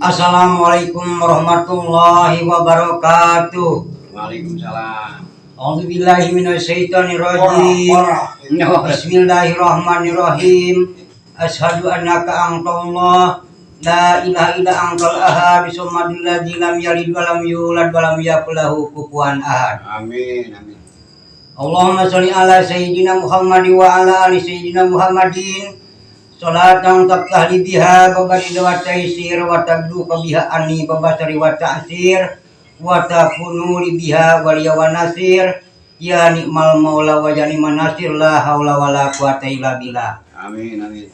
Assalamualaikum warahmatullahi wabarakatuh. Waalaikumsalam. A'udzubillahi minasyaitonirrajim. Bismillahirrahmanirrahim. Asyhadu annaka antallah la ilaha illa antal ahad samadul ladzi lam yalid wa lam yulad wa lam yakul lahu kufuwan ahad. Amin, amin. Allahumma sholli ala sayyidina Muhammad wa ala ali sayyidina Muhammadin. Salatan taftah li biha babal wa taysir wa tagduqa biha anni babasari wa ta'sir wa takunu li biha waliya wa nasir, ya ni'mal maula wa ya ni'man nasir, la haula wa la quwata illa billah. Amin, amin.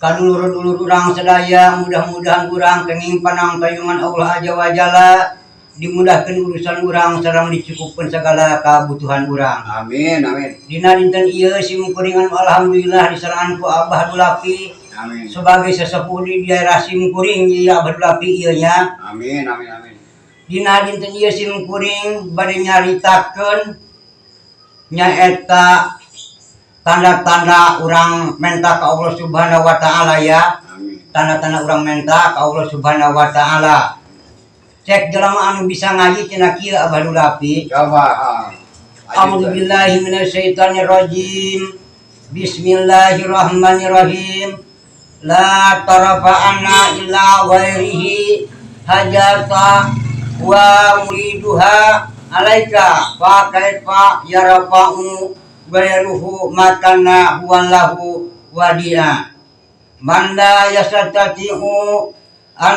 Kadulur-dulur urang sadaya, mudah-mudahan urang kenging panangtayungan Allah Azza wa Jalla, dimudahkan urusan urang sareng dicukupkan segala kebutuhan urang. Amin, amin. Dina dinten ieu simkuring anu alhamdulillah disarangan ku Abah Dulapi Amin. Sebagai sesepuh di daerah simkuring ieu, Abah Dulapi ieu nya. Amin, amin, amin. Dina dinten ieu simkuring bade nyaritakeun nyaeta tanda-tanda urang menta ka Allah Subhanahu wa Taala ya. Amin. Tanda-tanda urang menta ka Allah Subhanahu wa Taala, cek jelema anu bisa ngaji cenah kieu, Abah Dulapi. Coba. Ah. A'udzubillahi minasyaitonirrajim. Bismillahirrahmanirrahim. La tarfa'anna ila ghairihi hajata wa muriduha alaika fa kaifa yarfa'u ghairuhu makana huwa lahu wadi'a. Man la yastati'u an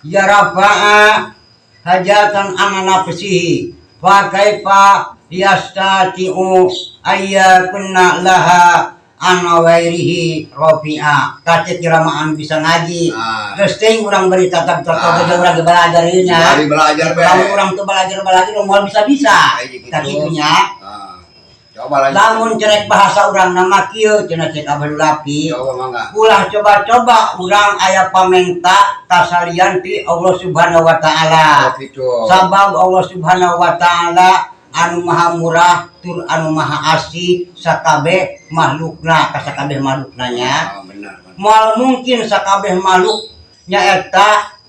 yarfa'a hajatan an nafsihi fa kaifa yastati'u ayyakunna laha an ghairihi rafi'a. Kacet jelema bisa ngaji. Ah. Geus teuing urang beri tatap Ah. contoh, urang ge belajar ieu nya. Bari belajar be. Lamun urang teu belajar belajar moal bisa-bisa. Kayak gitu. Tah, kitu nya. Ah. Coba lagi. Lamun cerek bahasa urang nama kieu cenah, cek Abah Dulapi. Coba mangga. Ulah coba-coba urang aya pamenta kasalian ti Allah Subhanahu wa Taala. Oh, gitu. Sabab Allah Subhanahu wa Taala anu maha murah tur anu maha asih sakabeh makhlukna, ka sakabeh makhlukna nya. Ah, benar, benar. Moal mungkin sakabeh makhluk nyaeta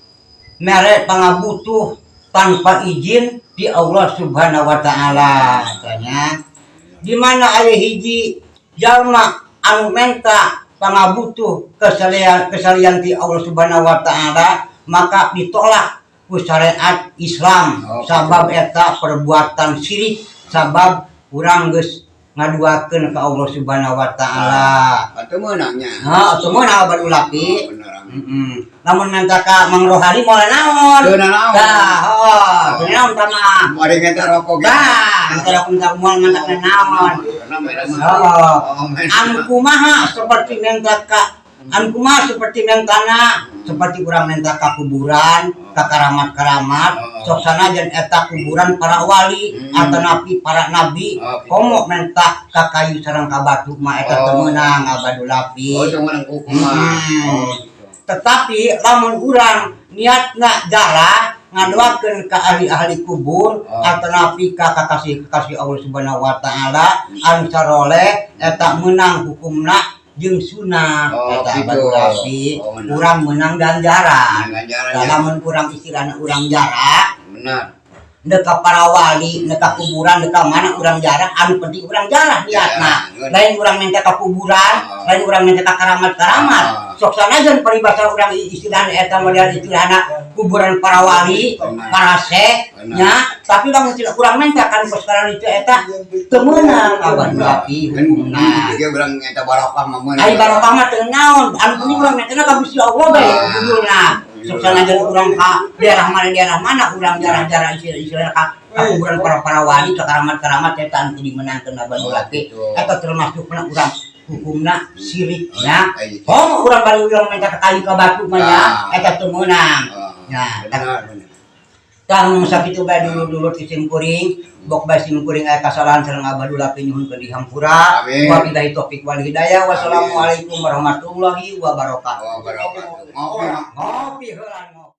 mere pangabutuh tanpa izin di Allah Subhanahu wa Taala tanya. Di mana aya hiji jalma anu menta pangabutuh kesalian kesalian ti Allah Subhanahu wa Taala, maka ditolak ku syariat Islam. Oh, sabab eta perbuatan syirik, sabab urang geus ngaduakeun ka Allah Subhanahu wa Taala. Atau meunangnya. Ha, atuh meunang, Abah Dulapi. Oh, benar, amin. Heeh. Lamun menta ka Mang Rohani moal naon? Teu naon. Tah, heuh, teu naon tah mah. Mari ngenta rokok ge. Tah, antara minta moal menta naon. Karena mereka mah. Heeh. Oh, men. Anu kumaha seperti menta ka, anu kumaha seperti mentana, seperti urang menta ka kuburan, ka karamat-karamat, Oh. sok sanajan eta kuburan para wali atanapi para nabi, Oh, gitu. Komo menta ka kayu sareng ka batu mah eta teu Oh. meunang, Abah Dulapi. Oh, itu meunang kuku mah. Oh, gitu. Tetapi lamun urang niatna jarah ngadoakeun ka ahli-ahli kubur Oh. atanapi ka kakasih-kakasih Allah Subhanahu wa Taala anu saroleh, eta meunang hukumna jeung sunah. Oh, eta gitu. Abah Dulapi. Oh, benar. Urang meunang ganjaran. Menang ganjaran, Nah, ya. lamun urang istilahna urang jarah Benar. ndek ka para wali, ndek ka kuburan, ndek ka mana urang jarah, anu penting urang jarah niatna. Ya, lain urang minta ka kuburan, Ah. lain urang minta ka karamat-karamat. Ah. Sok sanajan paribasa urang istilahna eta model istilahna kuburan para wali, Benar. para syekh, Benar. nya, tapi lamun tidak kurang minta kan sekarang itu eta teu meunang, Abah Dulapi, Kan hukumna. dia bilang eta barokah mah meunang. Ai barokah mah teu naon, anu penting urang mintana ka Gusti Allah bae Ah. judulna. Sok sanajan urang ka daerah mana urang jarah-jarah istilah ka kuburan para para wali, ka karamat-karamat, eta anu teu dimenangkeun, Abah Dulapi. Oh, gitu. Eta termasuk urang hukumna syirik nya. Kayak gitu. Oh, urang bari urang minta ka kayu ka batu mah nya, Ah. eta teu meunang. Ah, Ya, benar, benar. tah, mun sakitu bae dulur-dulur ti simkuring, bok bae simkuring aya kasalahan sareng Abah Dulapi nyuhunkeun dihampura. Amin. Wabillahi taufik wal hidayah. Wassalamualaikum warahmatullahi wabarakatuh. Oh, barokah. Ngopi, Mak. Ngopi heula, ngopi.